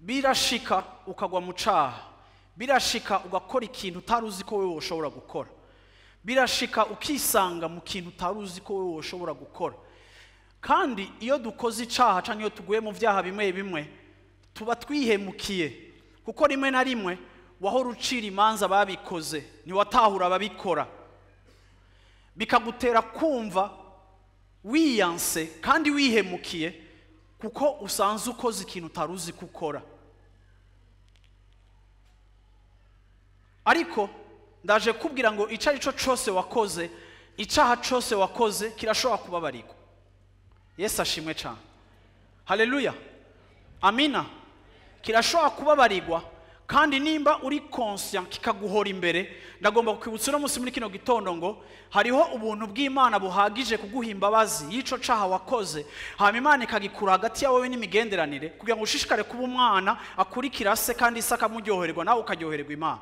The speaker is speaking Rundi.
Birashika ukagwa mu caha, birashika ugakora ikintu utari uzi ko wewe ushobora gukora, birashika ukisanga mu kintu utari uzi ko wewe ushobora gukora. Kandi iyo dukoze icaha canke iyo tuguye mu vyaha bimwe bimwe tuba twihemukiye, kuko rimwe na rimwe wahora ucira imanza babikoze ntiwatahura ababikora, bikagutera kumva wiyanse kandi wihemukiye kuko usanze ukoze ikintu utari uzi gukora. Ariko ndaje kubwira ngo ico arico cose wakoze, icaha cose wakoze kirashobora kubabarirwa. Yesu ashimwe cyane. Haleluya. Amina. Kirashobora kubabarirwa, kandi nimba uri conscient kikaguhora imbere. Ndagomba kukwibutsa uno munsi muri kino gitondo ngo hariho ubuntu bw'Imana buhagije kuguha imbabazi y'ico caha wakoze, hama Imana ikagikura hagati yawe n'imigenderanire kugira ngo ushishikare kuba umwana akurikira se, kandi se akamuryohererwa nawe ukaryohererwa Imana.